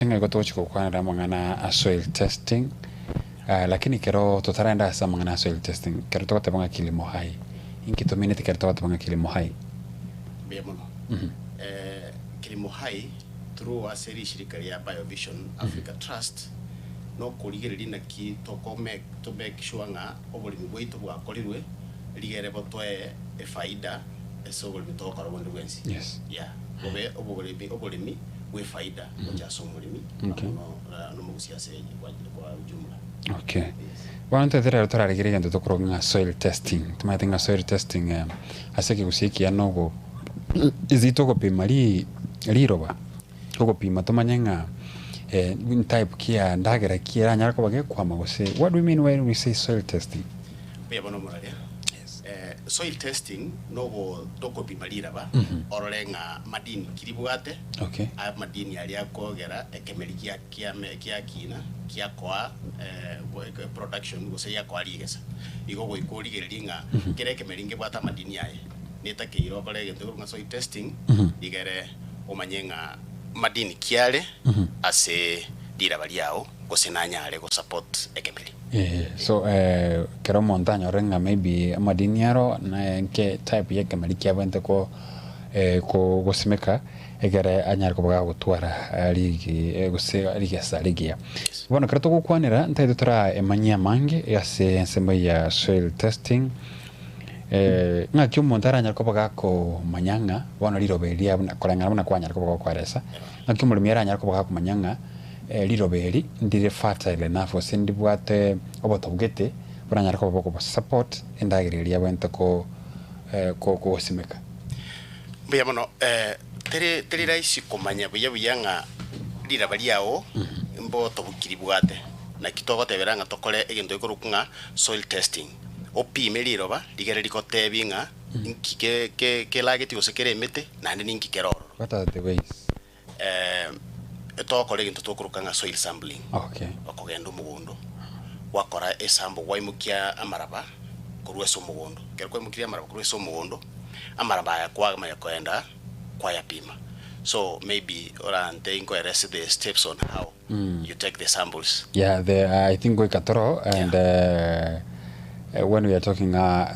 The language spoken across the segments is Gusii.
Ng'a igo togochia gokwanera amang'ana a soil testing, lakini kero totarenda ase amang'ana a soil testing, kero togoteba ng'a kilimo hai, inki tomineti kero togoteba ng'a kilimo hai? Mbuya mono. Kilimo hai through ase rishirika ria Biovision Africa Trust nokorigereria naki toko make to make sure ng'a oboremi bwaito bwakorirwe rigere botoe efaida ase oboremi togokora bonde bwensi. Yes. Yeah, bobe oboremi oboremi bw'efaida gocha ase omoremi Okay. amo no- nomogusia ase kwa kwa ujumla. Okay. Yes. Bono ntete rero torarigerie egento tokoroka ng'a soil testing. Tomanyete ng'a soil testing eh, ase ekegusii ekiya nogo ase togopima ri riroba, togopima tomanye ng'a eh, type ki ya ndagera ki eranyare koba gekwama gose what do we mean when we say soil testing? Mbuya bono omoraria. Yes. Eh, soil testing nogo tokopima riraba orore ng'a madini ki ribwate Okay. amadini aria akogera ekemeri gia kiame giakina giakoa eh, go- eke- production gose giakoa rigesa. Igo goika origererie ng'a kera ekemeri ngebwate amadini aye netakeire okore egento ekorokwa ng'a soil testing rigere omanye ng'a madini ki are ase riraba riao gose nanyare gosupport ekemeri. Eeh so ekero omonto anyorire ng'a maybe amadini aro naye nke type ya ekemeri kiabwente ko ko gosimeka ekere anyare koba gagotwara rigi gose rigesa rigiya. Bono ekero togokwanera ntagete toraemanyie amange ase ensemo ya soil testing ng'aki omonto aranyare koba gakomanya ng'a bono riroba eri ria buna koreng'ana buna kwanyara koba gokoeresa, ng'aki omoremi aranyare koba gakomanya ng'a riroba eri ndire fertile enough gose ndibwate obotobu gete boranyare koba bokoba support endagera eria abwenerete ko ko gosimeka. Mbuya mono, teri teri rahisi komanya buya buya ng'a riraba riao mbotobu ki ribwate. Naki togotebera ng'a tokore egento gekorokwa ng'a soil testing. Opime riroba rigere rigotebie ng'a inki ke ke kelageti gose keremete naende ninki kere ororo. What are the ways? Togokora egento tokoroka ng'a soil sampling, Okay. okogenda omogondo gwakora esample gwaimokia amaraba korwa ase omogondo. Ekero kwaimokirie amaraba korwa ase omogondo, amaraba aya kwamanya koenda kwayapima. So maybe orantebie nkoerese the steps on how you take the samples. Yeah, the, I think goika toro and uh, when we are talking uh,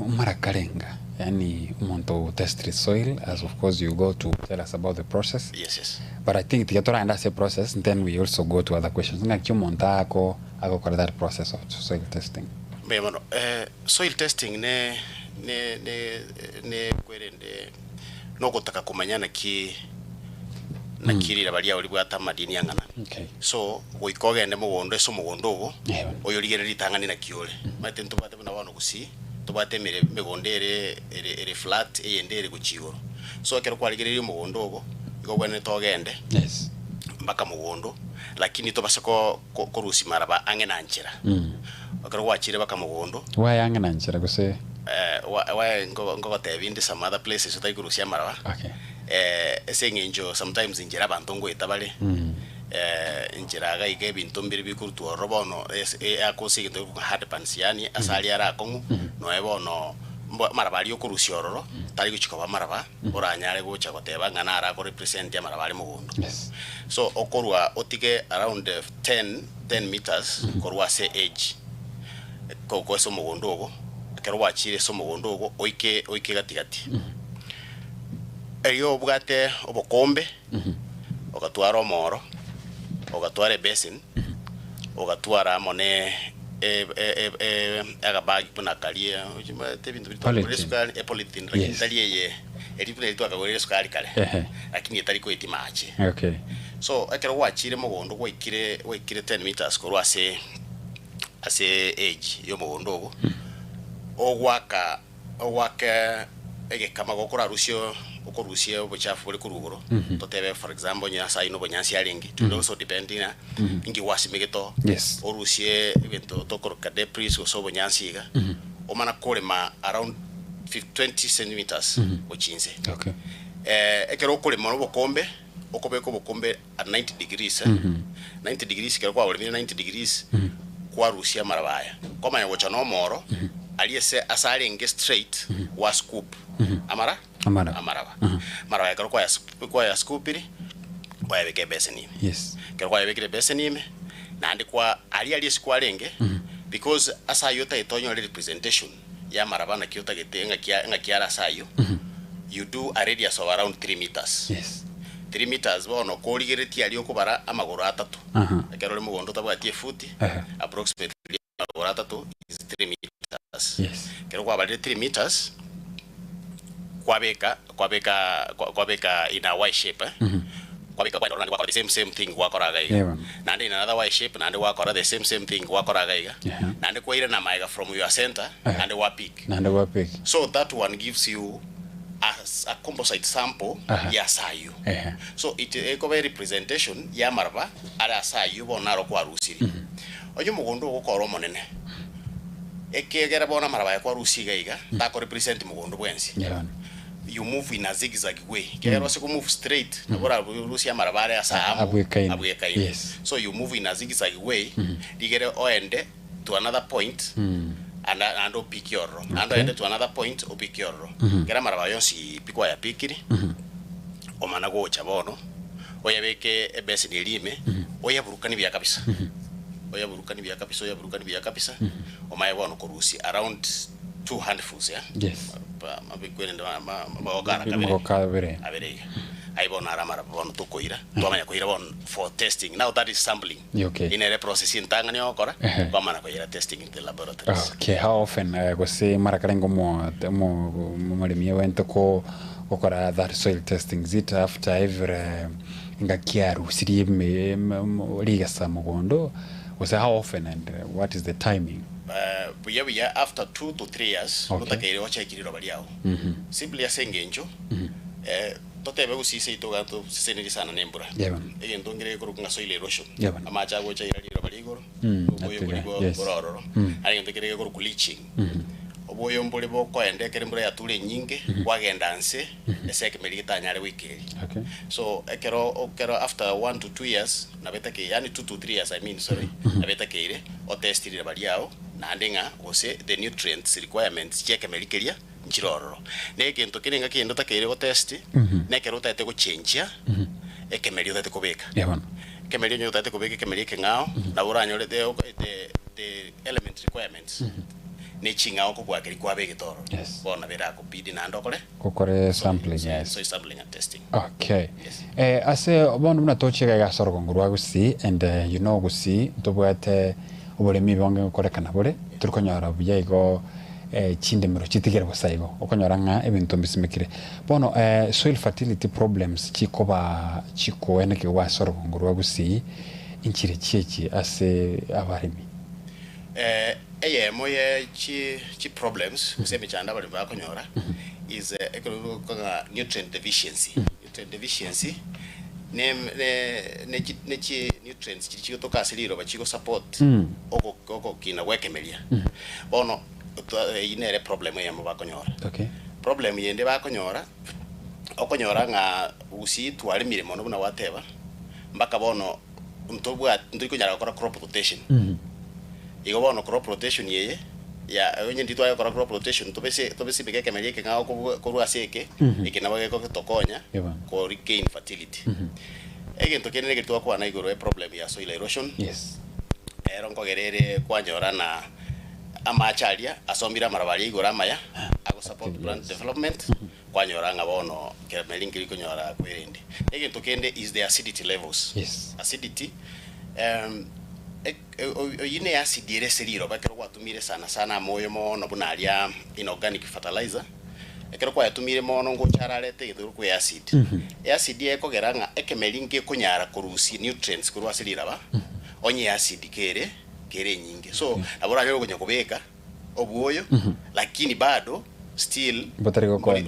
mara karenga yani omonto test the soil as of course you go to tell us about the process Yes, yes. but I think tiga toraenda ase process then we also go to other questions ng'aki omonto ako agokora that process of soil testing Mbuya mono. Eh, soil testing ne ne ne ne kwerende nogotaka komanya naki naki riraba riao ribwate amadini ang'ana. Okay. So goika ogende mogondo ase omogondo ogo Eeh. oyorigererie ritang'ani naki ore. Omanyete ntobwate buna bono gusii, ntobwate emere emegondo ere ere ere flat eyende ere gochia igoro. So ekero kwarigereirie omogondo ogo, igo obwenerete ogende Yes. mpaka mogondo, lakini tobase ko ko korusia maraba ang'e na nchera. Ekero gwachire mpaka mogondo. Why ang'e na nchera gose? Wa why nko nkogotebia inde some other places otari korusia amaraba. Okay. Ase eng'encho sometimes inchera abanto ngoeta bare, inchera iga iga ebinto mbire bikorutwa ororo bono ase akosia egento gekorokwa hard pans yaani ase aria are akong'u, noe bono mbo amaraba aria okorusia ororo, tari gochia koba amaraba oranyare gocha goteba ng'a naro ako represent amaraba are mogondo. Yes. So okorwa otige around ten, ten meters korwa ase edge, ko ase omogondo ogo, ekero gwachire ase omogondo ogo oike oike gati gati. Erio obwate obokombe, ogatwara omoro, ogatwara ebeseni, ogatwara amo ne e- e- e- agabagi buna karia omanyete ebinto biria twakagorire Polythene. esukari, epolythene lakini Yes. tari eye eri buna eria twakagorire esukari kare, Ehe. lakini etari koetia mache. Okay. So ekero gwachire mogondo gwaikire gwaikire 10 meters korwa ase ase edge ya omogondo ogo, ogoaka Ogoake egekama gokorarusie okorusia obochafu bore korwa igoro, totebe for example onye ase ayio nobonyansi arenge, it will also depend ng'a inki gwasimegete oo, Yes. orusie ebinto tokoroka debris gose obonyansi iga, omana korema around 20 centimeters gochia inse. Okay. Ekero okorema na obokombe, okobeka obokombe at 90 degrees eh, 90 degrees ekero kwaboremire 90 degrees, kwarusia amaraba aya, kwamanya gocha na omoro, aria ase ase arenge straight, gwa scoop amara Amaraba. amaraba. Amaraba ekero kwaya kwaya scoopire. Kwayabeka ebeseni ime. Yes. Ekero kwayabekire ebeseni ime, naende kwa aria aria ase kwarenge, because ase ayio otagete onyore representation ya amaraba naki otagete ng'aki ng'aki are ase ayio, you do a radius of around 3 meters. 3 meters bono korigereretie aria okobara amagoro atato. Ekero ore mogondo otabwati efuti, approximately amagoro atato is 3 meters. Ekero kwabarire 3 meters, kwabeka kwabeka kwabeka in a Y shape eh, kwabeka kwenda naende gwakora the same same thing gwakora iga iga. Naende in another Y shape naende gwakora the same same thing gwakora iga iga. Naende kwairana maega from your center naende gwa pick. Naende gwa pick. So that one gives you a, a composite sample ya ase ayio. So it ekoba representation ya amaraba are ase ayio bono naro kwarusirie. Onye omogondo ogokora omonene, ekiagera bono amaraba aya kwarusia iga iga, tako represent mogondo bwensi. You move in a zigzag way. Ekiagera ase ko move straight, nabo orarusie amaraba are ase amo, Abwekaine. abwekaine. So you move in a zigzag way, rigere oende to another point, and naende opike ororo. Naende oende to another point, opike ororo. Ekero amaraba aya onsi pi kwayapikire, omana gocha bono, oyabeke ebeseni eria ime, oyaburukanie buya kabisa. Oyaburukanie buya kabisa, oyaburukanie buya kabisa, omaye bono korusia around two handfuls, eh? Kwerende amagoko ara kabere. Amagoko abere. Abere iga. Aye bono ara amaraba bono tokoira, twamanya koira bono for testing. Now that is sampling. Eye nere process entang'ani ogokora, kwamana koira testing in the laboratories. Okay, how often gose mara karenge omo omo omoremi ogente ko gokora that soil testing, is it after every engaki arusirie eme eme rigesa mogondo, gose how often and what is the timing? Buya buya after 2 to 3 years notakeire gocheki riroba riao. Simply ase engencho totebe gose ase ito iga toseseniri sana na embura. Egento nkere gekorokwa ng'a soil erosion. Amache agocha aira riroba rigoro, oboyo atiga, boria bwa bore ororo. Aye egento kere gekorokwa leaching. Oboyo mbore bokoenda ekero embura yature enyinge, bwagenda nse ase ekemeri getanyare goika eria. So ekero ekero after 1 to 2 years nabo etakeire, yaani 2 to 3 years I mean sorry, nabo etakeire otesti riroba riao naende ng'a gose the nutrients requirements chia ekemeri keria nchire ororo. Na egento kere ng'a kende otakeire gotesti, na ekero otagete gochenchia ekemeri otagete kobeka. Ekemeri onye otagete kobeka ekemeri ekeng'ao, nabo oranyore the the the element requirements ne ching'ao kobua keria kwabegete ororo. Bono nabo erakobidi naende okore Okore sampling, yes. soil sampling and testing. Okay. Yes. Ase bono buna tochire iga ase orogongo rwa Gusii and you know Gusii ntobwate oboremi bonge gokorekana bore, tori konyora buya igo chindemero chitigere bosa igo, okonyora ng'a ebinto mbisimekire. Bono soil fertility problems chikoba chikoenekigwa ase orogongo rwa Gusii inchire chiechi ase abaremi? Eyemo ye chi chi problems gose emechando abaremi bakonyora is ekero ng'a nutrient deficiency. Nutrient deficiency ne ne ne chi ne chi nutrients chiria chigotoka ase riroba chigo support ogo ogokina gwa ekemeria. Bono eyio nere problem eyemo bakonyora. Problem yende bakonyora, okonyora ng'a gusii twaremire mono buna gwateba, mpaka bono ntobwati ntori konyara gokora crop rotation. Igo bono crop rotation eye, ya onye ndiri tware gokora crop rotation tobese tobesimeke ekemeri ekeng'ao kobua korwa ase eke, eke nabo gegotokonya ko regain fertility. Egento kende nekeri twakwana igoro e problem ya soil erosion, ero nkogera ere kwanyora na amache aria asomire amaraba aria igoro amaya, ago support plant development, kwanyora ng'a bono kemeri nkeri konyora kwerende. Egento kende is the acidity levels. Acidity, oyio ne acid ere ase riroba ekero gwatumire sana sana amoyo mono buna aria inorganic fertilizer, ekero kwayatumire mono ngocha ararete egento kerokwa eacid. Eacid ekogera ng'a ekemeri nkekonyara korusia nutrients korwa ase riraba, onye eacid kere kere enyinge. So nabo oranyore okonya kobeka obwoyo, lakini bado still Botari gokonya.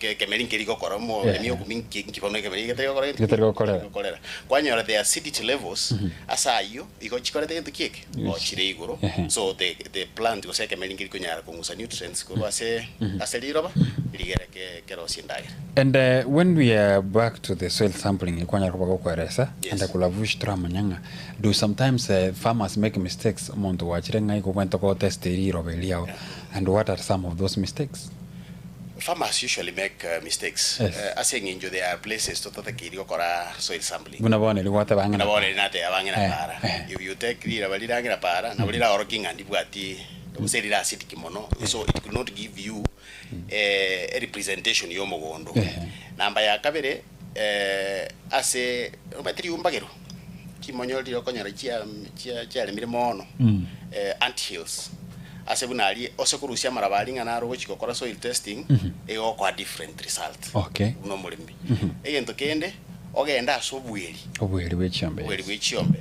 Ekemeri nkeri gokora omoremi okumi nki nki bono ekemeri getari gokora gento ki? Getari gokorera. Gokorera. Kwanyora the acidity levels ase ayio igo chikorete gento ki eke? Ochire igoro. So the plant gose ekemeri nkeri konyara kong'usa nutrients korwa ase ase riroba rigere ke kerosie endagera. And when we are back to the soil sampling kwanyara koba gokoeresa and kulavush toramanya ng'a do sometimes farmers make mistakes omonto gwachire ng'a igo obwenerete gotest riroba erio and what are some of those mistakes? Farmers usually make mistakes Yes. ase eng'encho there are places totatakeiri gokora soil sampling. Buna bono erio gwateba ang'e Buna na bono para. erio nateba ang'e na Eh, para. eh. If you take riraba rire ang'e na para, nabo riraorokie ng'a ndibwati gose rire acidic mono, so it could not give you a representation ya omogondo. Eh. Namba ya kabere, ase omanyete riumbagero, chimonyo riria okonyora chia chia chiaremire mono, ant hills, ase buna aria ose korusia amaraba aria ng'a naro ogochia gokora soil testing, egokoa different result Okay. buna omoremi. Egento kende, ogende ase obweri, Obweri bwe chiombe, obweri yes. bwe chiombe,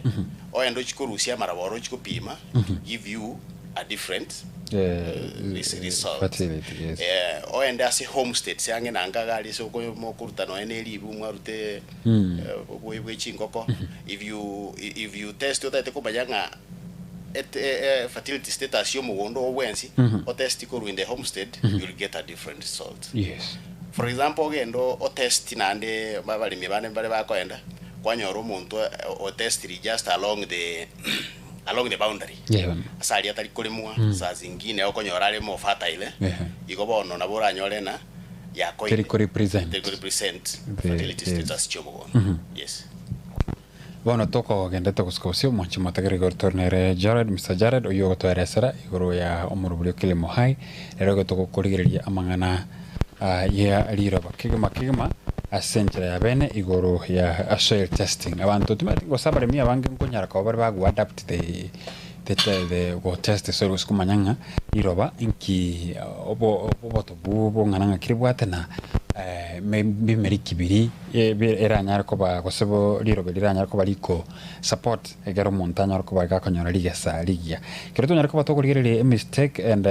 ogende ochie korusia amaraba oro ochie kopima, it will give you a different result. Fertility, yes. Ogende ase homesteads ang'e na nka iga aria ase oko mokoruta nonya na eribu mwarute oboyi bwe chingoko, if you if you test otagete komanya ng'a et fertility status ya omogondo oo bwensi, otesti korwa in the homestead, you will get a different result. Yes. For example, ogende otest naende abaremi bande mbare bakoenda, kwanyora omonto otestiri just along the along the boundary. Yeah. Ase aria atari koremwa, saa zingine okonyora are more fertile, Ehe. igo bono nabo oranyore ng'a yakoire. Teri korepresent. Teri korepresent The- fertility yes. status chia omogondo. Yes. Bono tokogendete gosuka bosio mwanche motegere igoro tore nere Jared, Mister Jared, oyio ogotoeresera igoro ya omorobori o Kilimo High, rero igo togokorigereria amang'ana ya riroba kegima kegima ase enchera ya bene igoro ya soil testing. Abanto timanyeti gose abaremi abange nkonyara koba bare bago adapt the the the go test soil gose komanya ng'a riroba inki obo obotobu bong'ana ng'aki ribwate na bimeri ki biri eranyare koba gose bo riroba riranyare koba riko support ekero omonto anyare koba gakonyora rigesa rigiya. Ekero tonyare koba tokorigereria emistake and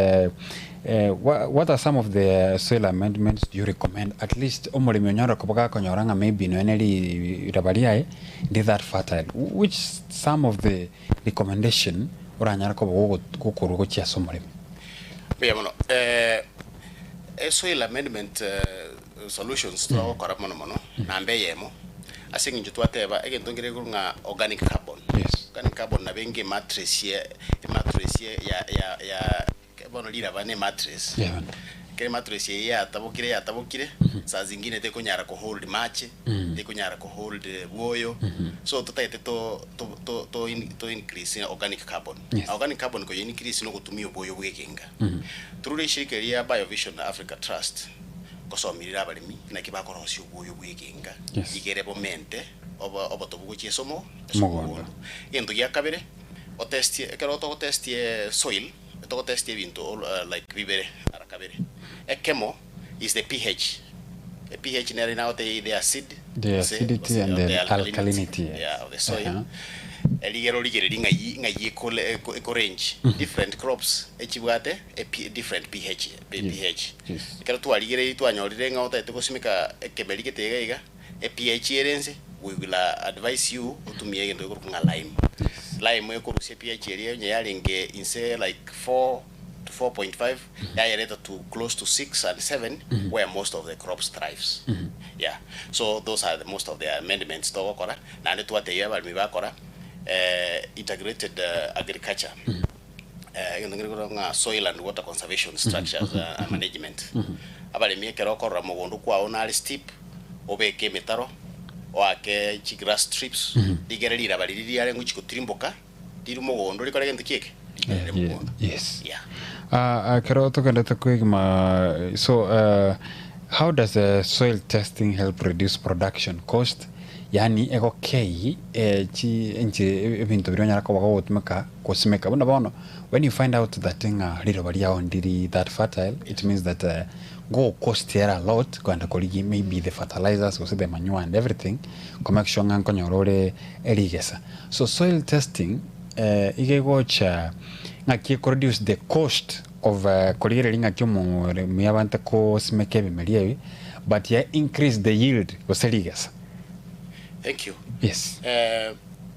what are some of the soil amendments do you recommend at least omoremi onyore koba gakonyora ng'a maybe nonya ne riraba riaye ndi that fertile which some of the recommendation oranyare koba gokorwa gochia ase omoremi? Mbuya mono. Esoil amendment solutions togokora mono mono namba eyemo, ase eng'encho twateba egento nkere korwa ng'a organic carbon. Yes. Organic carbon nabo enge emattress ye emattress ye ya ya ya bono riraba na emattress. Yeah. Ekero emattress eye yatabokire yatabokire, saa zingine tekonyara ko hold mache, tekonyara ko hold bwoyo, so totagete to to to to to increase organic carbon. Yes. Organic carbon koye increase nogotumia obwoyo bwa egenga. Through rishirika eria ya Biovision Africa Trust, ngosomirire abaremi naki bakorosia obwoyo bwa egenga, Yes. igere bomente obo obotobu gochia ase omo ase Omogondo. omogondo. Egento gia kabere, otestie ekero togotestie soil, togotestia ebinto all like bibere ara kabere. Ekemo is the pH, pH nere nagotebia the acid The gose acidity gose and the the alkalinity alkalinity, yes. yeah, of the soil. Uh-huh. Erigero rigereri ng'ai ng'ai ekole eko eko range different crops echibwate e P different pH Yes. pH. Yes. Ekero twarigereiri twanyorire ng'a otagete gosimeka ekemeri gete iga iga, e pH ere ense, we will advise you otumie egento gekorokwa ng'a lime. Yes. Lime ekorusia pH eria onye yarenge inse like 4 to 4.5 yayereta to close to 6 and 7 where most of the crops thrives. Yeah. So those are the most of the amendments togokora naende twatebia abaremi bakora integrated agriculture. Egento nkere korwa ng'a soil and water conservation structures and management. Abaremi ekero okorora mogondo kwao nare steep obeke emetaro oake chigrass strips rigere riraba riria riare ngochia gotirimboka rire mogondo rikore gento ki eke rimerere mogondo. Yes. Yeah. Ekero togendete kwegima so how does the soil testing help reduce production cost yaani egokei chi enche ebinto biria onyara koba gogotumeka gosimeka buna bono when you find out that ng'a riroba riao ndiri that fertile it means that ngogocost ere a lot kogenda korigia maybe the fertilizers gose the manure and everything ko make sure ng'a nkonyora ore erigesa. So soil testing iga egocha ng'aki ekoreduce the cost of korigereria ng'aki omoremi abante kosimeka ebimeri ebi but ya increase the yield gose rigesa. Thank you. Yes.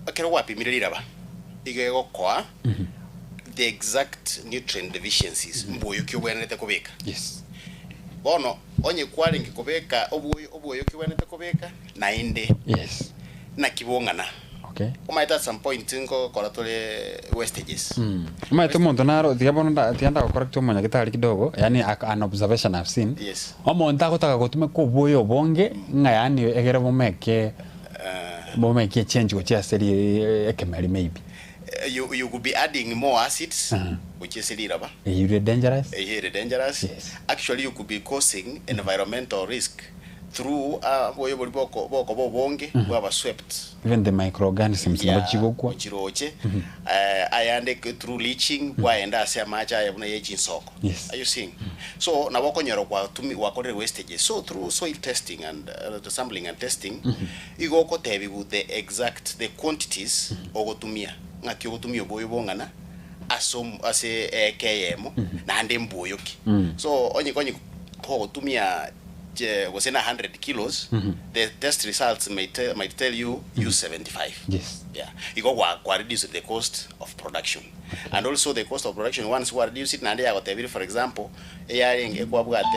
Ekero gwapimire riraba iga egokoa the exact nutrient deficiencies mbuoyo ki obwenerete kobeka. Yes. Bono onye kwarenge kobeka obuoyo obuoyo ki obwenerete kobeka naende Yes. naki bong'ana. Okay. Omanyete at some point nkogokora tore wastages. Omanyete omonto naro tiga bono nda tiga ndagocorrect omonyagitari kidogo yaani an observation I've seen, Yes. omonto agotaka gotumeka obuoyo obonge ng'a yaani egere bomeke bomeke echange gochia ase ri ekemeri maybe. You, you could be adding more acids gochia ase riraba. Eyio ere dangerous. Eyio ere dangerous. Yes. Actually you could be causing environmental risk through oboyo boria boko bokoba obonge bwaba swept. Even the microorganisms nabo Yeah, chigokwa. ochiroche ayande through leaching bwaenda ase amache aya buna ye chinsoko. Yes. Are you seeing? So nabo okonyora gwatumi gwakorire wastages. So through soil testing and sampling and testing igo ogotebiwu the exact the quantities ogotumia ng'aki ogotumia oboyo bong'ana ase omo ase eeka eyemo naende mboyo ki. So onye konye kogotumia che gose na 100 kilos the test results may tell, might tell you use 75. Yes. Yeah. Igo gwa kwa reduce the cost of production. And also the cost of production once wa reduce it naende yagotebire for example eyarenge kwabwate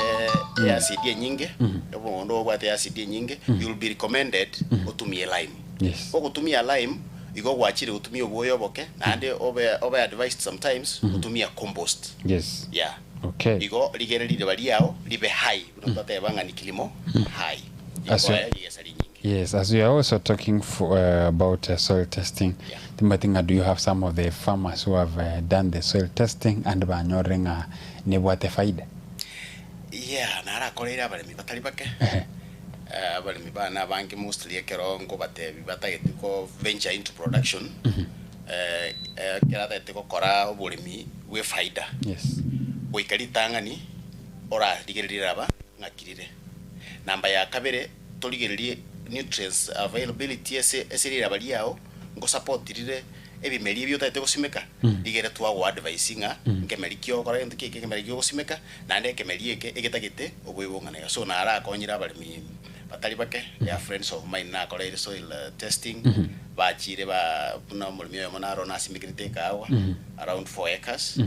eacid enyinge omogondo obwate acid enyinge you will be recommended otumie lime. Yes. Ogotumia lime igo gwachire gotumia obwoyo oboke naende obe obe advised sometimes otumia compost. Yes. Yeah. Okay. Igo rigere riroba riao ribe high buna twateba ng'a ni kilimo high. Igo Ase- oe rigesa rinyinge. Yes, as we are also talking for, about soil testing, Yeah. timanyeti ng'a do you have some of the farmers who have done the soil testing and banyorire ng'a nebwate faida? Yeah, narakoreire abaremi batari bake. Eh, abaremi bane abange mostly ekero nkobatebi batagete ko venture into production, eh, eh, ekero atagete gokora oboremi bwe efaida, Yes. goika ritang'ani orarigererie riraba ng'aki rire. Namba ya kabere torigererie nutrients availability ase ase riraba riao, ngosupport rire ebimeri ebi otagete gosimeka, rigere twagoa advice ng'a nkemeri ki ogokora gento ki eke ekemeri kiogosimeka, naende ekemeri eke egetagete oboibo ng'a naiga. So narakonyire abaremi batari bake, they are friends of mine nakoreire soil testing, bachire ba buna omoremi oyomo naro nasimekerete ekahawa around 4 acres,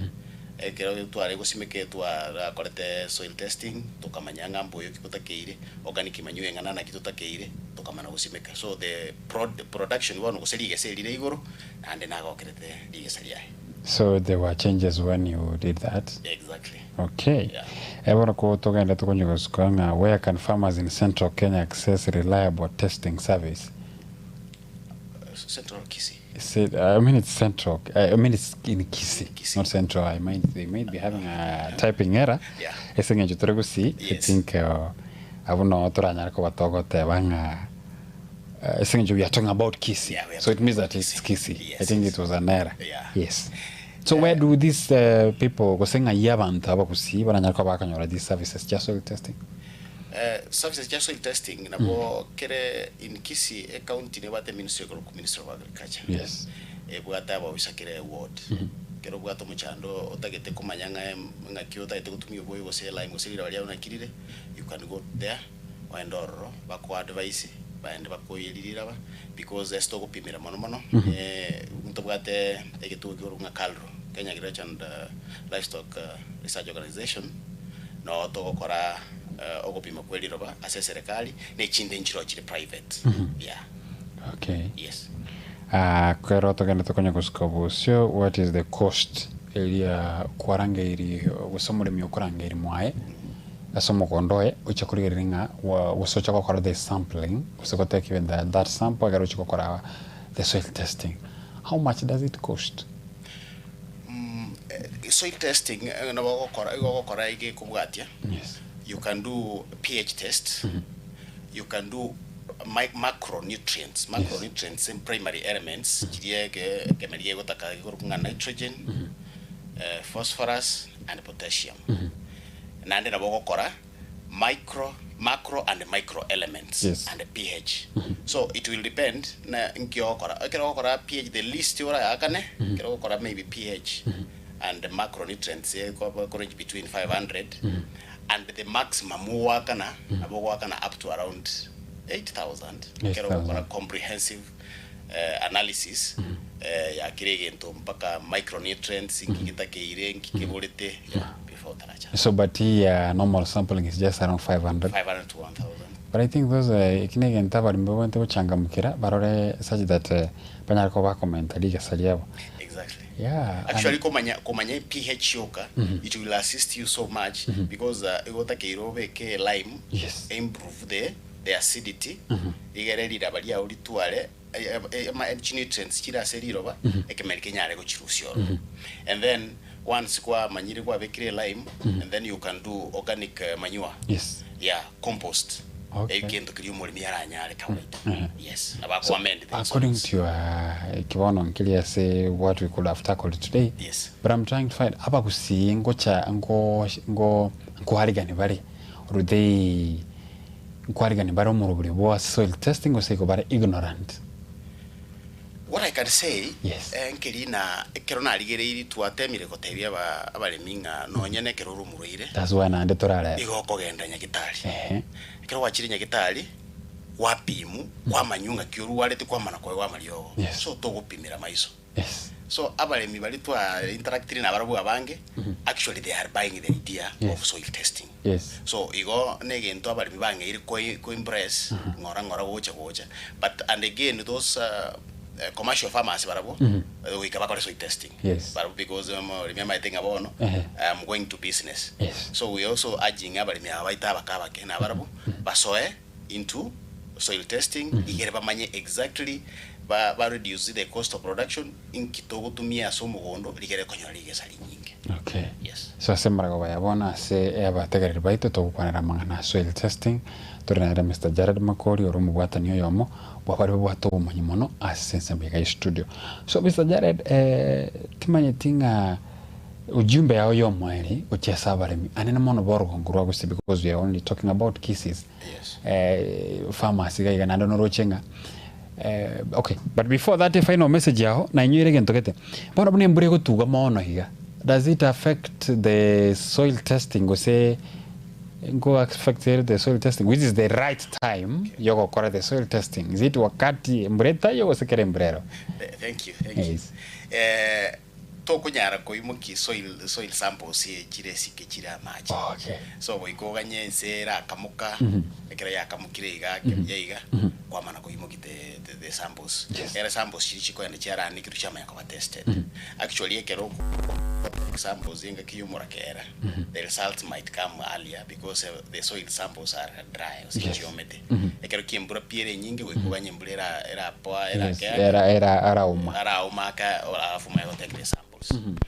ekero tware gosimeka etwarakorete soil testing, tokamanya ng'a mboyo ki botakeire, organic manure eng'ana naki totakeire, tokamana gosimeka. So the prod production bono gose rigesa erire igoro, naende nagokerete rigesa riaye. So there were changes when you did that? Exactly. Okay. Yeah. Eh, bono ko togende tokonye gosuka ng'a where can farmers in central Kenya access reliable testing service? Central Kisii. Said, I mean it's central. I mean it's in Kisii, Kisii. not central. I might they might be having a typing error. Yeah. Ase eng'encho tore gusii, I Yes. think abwo noo toranyare koba togoteba ng'a ase eng'encho we are talking about Kisii. Yeah, we are so it talking means about that it's Kisii. Kisii. I Yes, think yes. it was an error. Yeah. Yes. So where do these people gose ng'ai abanto abagusii baranyare koba bakonyora these services chia soil testing? Services chia soil testing nabo kere in Kisii ecounty nebwate ministry ekorokwa Ministry of Agriculture. Yes. Ebwate abaofisa kera eward. Kero obwate omochando otagete komanya ng'a ng'aki otagete gotumia oboyo gose elime gose riraba riao naki rire, you can go there oende ororo bakoa advice baende bakoiyerie riraba because ase togopimera mono mono ntobwate egetugo kikorokwa ng'a KALRO, Kenya Agriculture and Livestock Research Organization, noo togokora ogopima kwe riroba ase eserekari, na echinde nchiroo chire private, yeah. Okay. Yes. Ah, kero togende tokonye gosuka bosio, what is the cost eria kwarangeiri gose omoremi okorangeiri mwaye ase omogondo oye oche korigereria ng'a wa- gose oche gokora the sampling gose go take even the, that sample ekero oche gokora the soil testing how much does it cost? Soil testing nabo ogokora igo ogokora iga ekobwatia. Yes. You can do pH test, you can do macronutrients, macronutrients and primary elements chiria eke ekemeri gegotaka gekorokwa ng'a nitrogen, phosphorus and potassium. Naende nabo ogokora micro, macro and micro elements and pH. So it will depend na nki ogokora. Ekero ogokora pH the least orayakane, ekero ogokora maybe pH and the macronutrients eko range between 500 and the maximum ogoakana nabo ogoakana up to around 8000 ekero ogokora 8,000. comprehensive analysis ya kera egento mpaka micronutrients nki getakeire nki keborete yeah, before otaracha. So but here normal sampling is just around 500. 500 to 1000. But I think those eki na egento abaremi babwenerete gochangamkera barore such that banyare koba bakomenta rigesa riabo. Exactly. Yeah, Actually and komanya komanya pH yoka it will assist you so much because igo otakeire obeke lime Yes. improve the the acidity rigere riraba riao ritware chinutrients chire ase riroba ekemeri kenyare gochirusia ororo and then once kwamanyire kwabekire lime and then you can do organic manure Yes. yeah compost Okay. egento keria omoremi aranyare kawaida yes nabo So, ako amend the according soils. to your kibono nkiri ase what we could have tackled today Yes. but I'm trying to find abagusii ngocha ngo ngo nkoarigani bare or they Nkwarigani bare omorobori bwa soil testing gose igo bare ignorant? What I can say, Yes. eh, nkeri na ekero narigereirie twatemire gotebia aba abaremi ng'a nonye na ekero ore omorwaire, That's why naende torarebe. igo okogenda nyagitari. Ehe. Ekero gwachire nyagitari, gwapimu, kwamanywa ng'aki orwarete kwamana koegwa amariogo. Yes. So togopimera maiso. Yes. So abaremi baria twa interactire nabarabwo abange, actually they are buying the idea Yes. of soil testing. Yes. So igo negento abaremi bang'eire koi ko embrace ng'ora ng'ora gocha gocha but and again those commercial farmers barabwo goika bakore soil testing. Yes. Barabwo because omoremi amaete ng'a bono Ehe. I am going to business. Yes. So we also urging abaremi aba baito abake abake nabarabwo basoe into soil testing igere bamanye exactly ba ba reduce the cost of production inki togotumia ase omogondo rigere konyora rigesa rinyinge. Okay. Yes. So ase emaragoba ya bono ase abategereri baito togokwanera amang'ana a soil testing tore nere Mister Jared Makori ore omobwatani oyomo bwa baria babwate obomanyi mono ase ensemo iga ya studio. So Mister Jared eh, timanyeti ng'a ujumbe yao ya omoerio gochia ase abaremi anene mono ba orogongo rwa gusii because we are only talking about Kisiis Yes. eh, farmers iga iga naende noroche ng'a eh, okay but before that final message yago nainyoire egento gete bono buna embura egotuga mono iga does it affect the soil testing gose nko affect ere the soil testing which is the right time yogokora the soil testing is it wakati embura etaiyo gose kera embura ero Thank you, thank you. Yes. Eh, Tokonyara koimokia soil, soil samples chire esike chire amache. Okay. So goika oganye ense erakamoka, ekero yakamokire iga ake buya iga, kwamana koimokia the, the, the samples. Yes. Ere samples chiria chikoenda chiaranikirwe chiamanya koba tested. Actually ekero oko samples engaki ya omorakera, the results might come earlier because the soil samples are dry gose Yes. chiomete. Ekero kia embura pi ere enyinge goika oganye embura era erapoa Yes, erakea era era arauma. Arauma aka alafu omanye gotake the samples.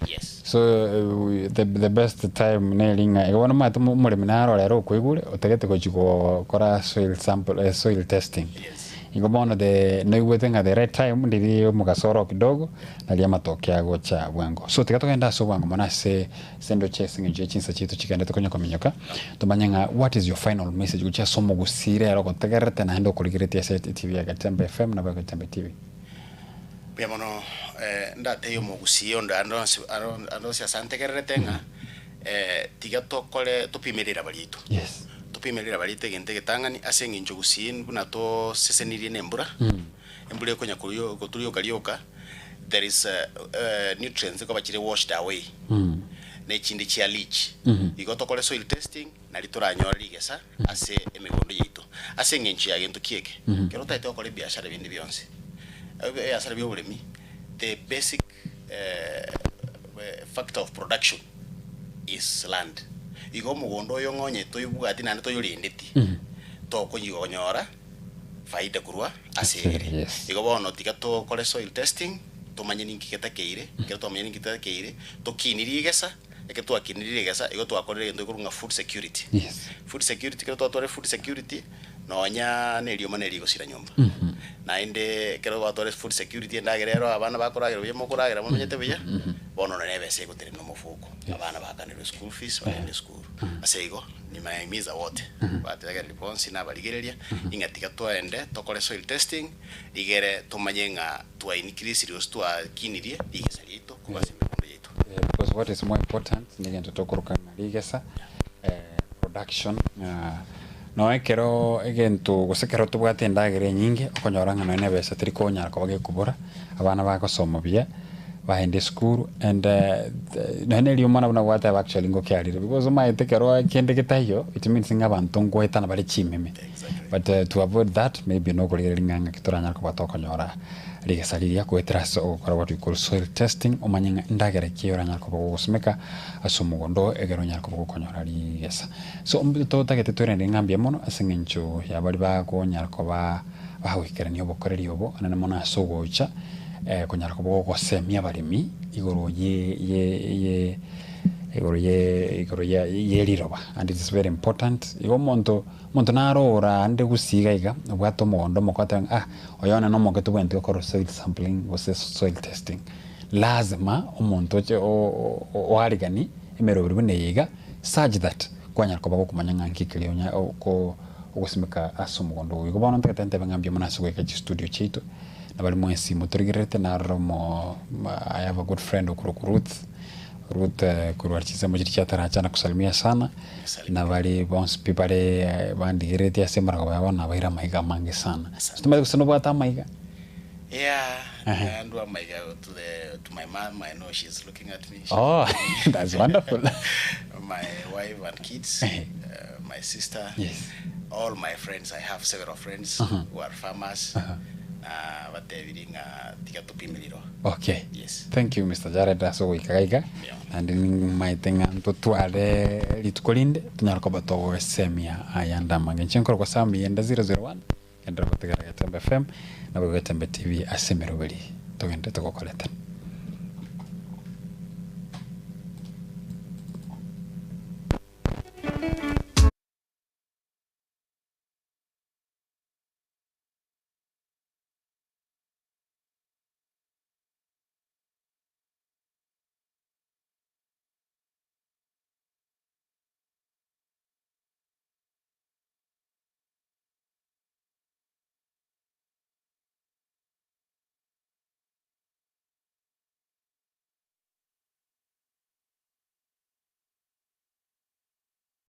Yes. So the, the best time neri ng'a igo bono omanyete omoremi naro rero okoigure otagete gochi gokora soil sample eh, soil testing. Yes. Igo bono the noigwete ng'a the right time ndiri omogaso oro kidogo naria amatoke agocha bwango. So tiga togende ase obwango mono ase ase endoche ase eng'encho ya chinsa chiaito chigendete konya kominyoka tomanye ng'a what is your final message gochia ase omogusii rero ogotegererete naende okorigeretie ase etv ya Getembe FM nabo Getembe TV. Mbuya mono ndatebie omogusii onde ande onsi ande onsi ase antegererete ng'a tiga tokore topime riraba riaito. Yes. Topime riraba riaito egento egetang'ani ase eng'encho gusii buna tosesenirie na embura, embura ekonya korio goturioka rioka, there is nutrients nkoba chire washed away, na echinde chia leach. Igo tokore soil testing, nari toranyore rigesa ase emegondo yaito. Ase eng'encho ya gento ki eke, ekero otagete gokora ebiashara binde bionsi, ebiasara bia oboremi, the basic factor of production is land. Igo omogondo oyo ng'onye toyobwati naende toyorendeti, tokonyora faida korwa ase ere. Yes. Igo bono tiga tokore soil testing, tomanye ninki getakeire, ekero twamanyire ninki getakeire, tokinie rigesa, Ekero twakinire rigesa, igo twakorire egento gekorokwa ng'a food security. Yes. Food security, ekero twatwarire food security, nonya na erioma neri rigosira nyomba. Naende ekero gwatwarire food security endagera ero abana bakoragera buya mokoragera momenyete buya, bono nonye na ebesa egotenena omofuko. Yes. Abana baakanirwe school fees, bagende esukuru. Ase igo, nimahimiza wote, bategereri bonsi nabarigereria, ing'a tiga twaende tokore soil testing, rigere tomanye ng'a twa increase gose twakinirie rigesa riaito korwa ase emegondo yaito. Because what is more important negento tokoroka ng'a rigesa production ng'a noe ekero egento gose ekero tobwate endagera enyinge okonyora ng'a nonye na ebesa teri konyara koba gekobora, abana bagosoma buya, bagenda esukuru and nonye na eriomana buna gwateba actually ngokiarire because omanyete ekero kende getaiyo it means ng'a abanto ngoetana bare chimeme. Exactly. Exactly. But eh, to avoid that maybe nokorigereria ng'a ng'aki toranyare koba tokonyora rigesa riria goetera ase ogokora what we call soil testing omanye ng'a endagera ki oranyare koba gogosimeka ase omogondo oo egere onyare koba gokonyora rigesa. So totagete toiranie ng'a mbuya mono ase eng'encho ya baria bagonyara koba bagoikerania obokoreri obo anene mono ase ogocha konyara koba gogosemia abaremi igoro ye ye ye igoro ye igoro ya ye riroba and it is very important. Igo omonto omonto naro orande gusii iga iga obwate omogondo omoke otebe ng'a ah oyo one nomoke tobwenereti gokora soil sampling gose soil testing. Lazima omonto oche o- o- oariganie emeroberi buna eye iga such that kwanyara koba gokomanya ng'a nki keria onya oko ogosimeka ase omogondo oyo. Igo bono ntagete ntebe ng'a mbuya mono ase goika chistudio chiaito, na baria mwensi motorigererete narora omo I have a good friend okorokwa Ruth, Ruth korwa chinsemo chiria chia Taracha nakusalimia sana, na baria bonsi pi bare bandigereretie ase emaragoba yabo nabaire amaiga amange sana. Timanyeti gose nobwate amaiga? Yeah, and amaiga to the to my mom, I know she's looking at me. She's Oh, that's wonderful. my wife and kids, my sister, Yes. all my friends. I have several friends who are farmers. Na batebiri ng'a tiga topime riro. Okay. Yes. Thank you Mr. Jared ase ogoika gaiga Yeah. naende nimaete ng'a ntotware rituko rinde tonyare koba togosemia ayande amange. Inche nkorokwa Sam Yenda 001 Genderera gotigara Getembe FM naboigo Getembe TV ase emeroberi togende togokoretera.